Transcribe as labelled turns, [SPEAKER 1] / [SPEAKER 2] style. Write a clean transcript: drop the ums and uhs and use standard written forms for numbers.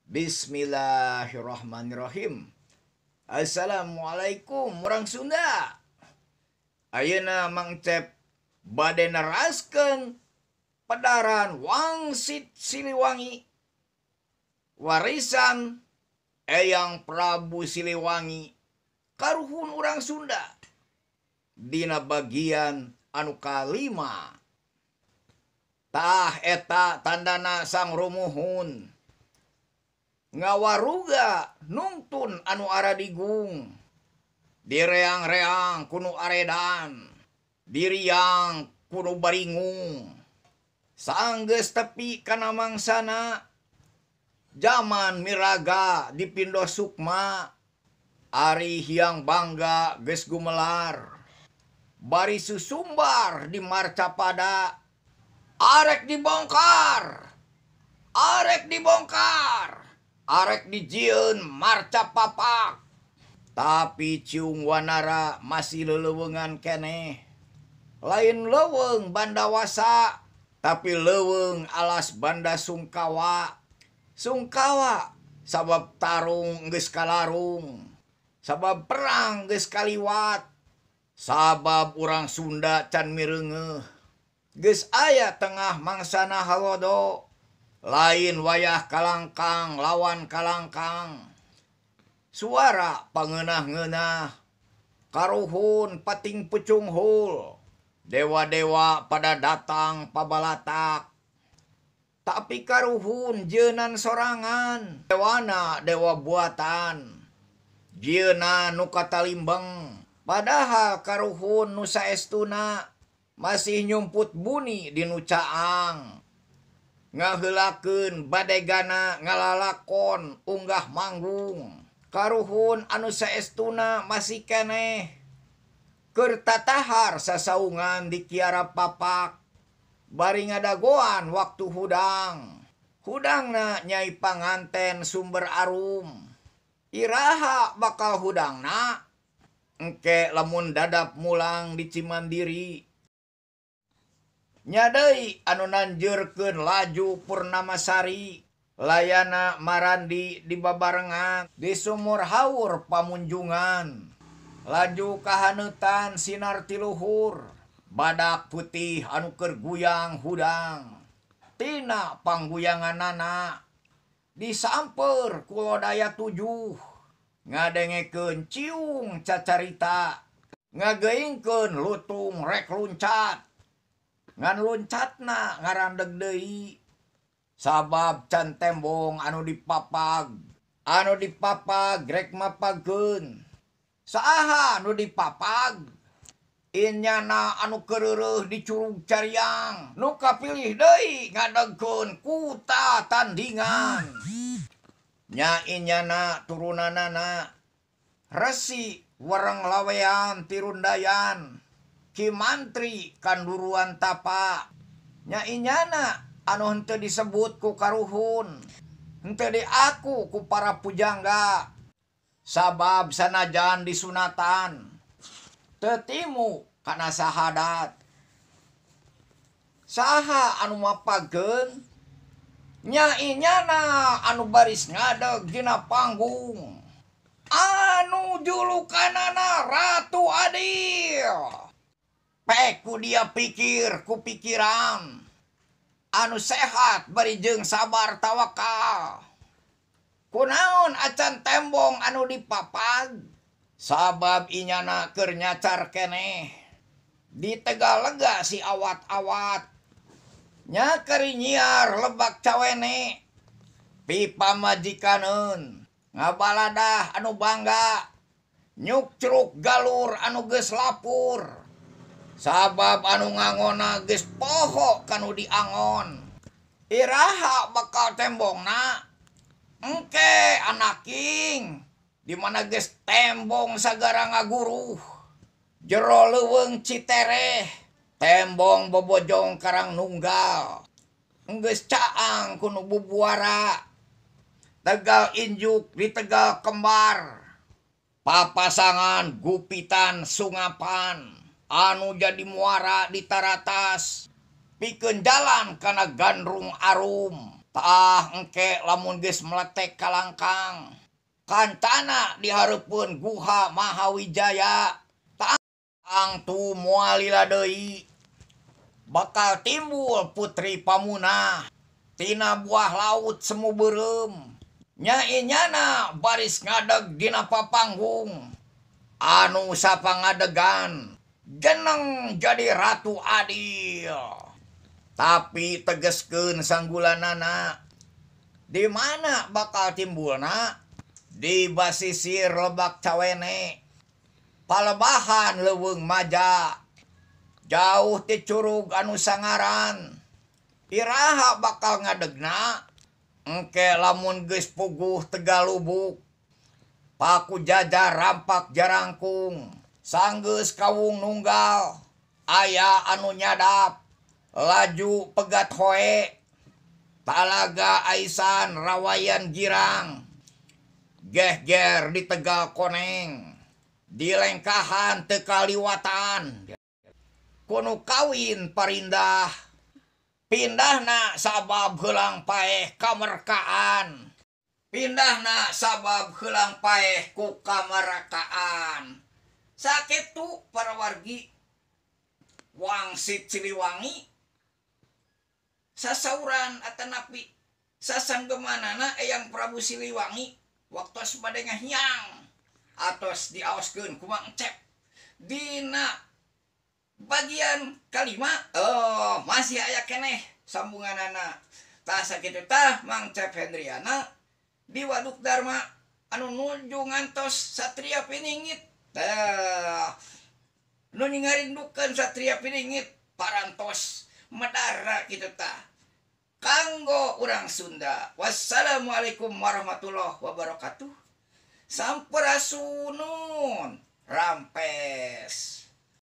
[SPEAKER 1] Bismillahirrahmanirrahim. Assalamualaikum urang Sunda. Ayeuna Mang Cep bade neraskeun pedaran Wangsit Siliwangi, warisan Eyang Prabu Siliwangi karuhun urang Sunda dina bagian anu kalima. Tah eta tandana sang rumuhun ngawaruga nungtun anu aradigung, direang-reang kunu aredan, diriang kunu baringung. Sanggeus tepi kana mangsana jaman miraga dipindo sukma, ari hiang bangga geus gumelar, bari susumbar di marcapada. Arek dibongkar, arek dibongkar, arek dijieun marca papak. Tapi ciung wanara masih leleuweungan keneh. Lain leuweung bandawasa, tapi leuweung alas banda sungkawa. Sungkawa sabab tarung geus kalarung, sabab perang geus kaliwat, sabab urang Sunda can mireungeuh. Geus aya tengah mangsana halodo, lain wayah kalangkang lawan kalangkang. Suara pangeunah-ngeunah, karuhun pating pucunghul, dewa-dewa pada datang pabalatak. Tapi karuhun jeunan sorangan, dewana dewa buatan, jieuna nu katalimbeng. Padahal karuhun nu saestuna masih nyumput buni di nu caang. Ngaheulakeun badegana ngalalakon unggah manggung. Karuhun anu saestuna masih keneh keur tatahar sasaungan di kiara papak, bari ngadagoan waktu hudang. Hudangna Nyai Panganten Sumber Arum. Iraha bakal hudangna? Engke lamun dadap mulang di Cimandiri. Nya deui anu nanjeurkeun laju Purnamasari, layana marandi di babarengan di sumur haur pamunjungan. Laju kahaneutan sinar tiluhur, badak putih anu keur guyang hudang. Tina pangguyanganana disamper ku lodaya tujuh, ngadengekeun ciung cacarita, ngageingkeun lutung rek luncat. Ngan loncatna ngarandeg deui, sabab can tembong anu dipapag, anu dipapag rek mapagkeun. Saha anu dipapag? Inyana anu keureureun di Curug Cariang, nu kapilih deui ngadegkeun kuta tandingan. Nya inyana turunanana Resi Wereng Lawean Tirundayan, Ki Mantri Kanduruan Tapa. Nya inyana anu henteu disebut ku karuhun, henteu diaku ku para pujangga, sabab sanajan disunatan teu timu kana sahadat. Saha anu mapageun? Nya inyana anu baris ngadeg dina panggung, anu julukanana Ratu Adil. Pek ku dia pikir ku pikiran, anu sehat bari jeung sabar tawakal. Kunaon acan tembong anu dipapag? Sabab inyana keur nyacar keneh di Tegalega si awat-awat. Nya keur nyiar lebak cawene, pipa majikaneun ngabaladah anu bangga, nyukcruk galur anu geus lapur. Sabab anu ngangona geus poho kanu diangon. Iraha bakal tembongna? Engke anaking di mana geus tembong sagara ngaguruh. Jero leuweung Citereh, tembong bobojong karang nunggal. Geus caang kunu bubuara, Tegal injuk di Tegal kembar. Papasangan gupitan sungapan anu jadi muara di taratas, pikeun jalan kana gandrung arum. Tah engke lamun geus meletek kalangkang kancana dihareupeun Guha Mahawijaya. Tah angtu moal lila deui bakal timbul Putri Pamunah tina buah laut semu beureum. Nyai nyana baris ngadeg dina papanggung anu sapangadegan jeneng jadi ratu adil. Tapi tegeskeun sanggulanana di mana bakal timbulna? Di basisir Lebak Cawene, palebahan Leuweung Maja, jauh ti curug anu sangaran. Iraha bakal ngadegna? Engke lamun geus puguh Tegalubuk, paku jajar rampak jarangkung, sanggeus kawung nunggal, aya anu nyadap, laju pegat hoe, talaga aisan rawayan girang, gehger di Tegal Koneng, di lengkahan teu kaliwatan, kunu kawin parindah. Pindahna sabab heulang paeh kamerkaan. Pindahna sabab heulang paeh ku kamerakaan. Sakitu para wargi wangsit Siliwangi sasauran atanapi sasanggemanana Eyang Prabu Siliwangi waktos bade ngahiang atos diaoskeun ku Mang Cep dina bagian kalima. Oh, masih aya keneh sambunganana. Tah sakitu tah Mang Cep Hendriana di Waduk Dharma anu nuju ngantos Satria Piningit. Tah nu ngarindukeun Satria Piningit parantos medara kitu tah. Kanggo urang Sunda. Wassalamualaikum warahmatullahi wabarakatuh. Sampurasunun. Rampes.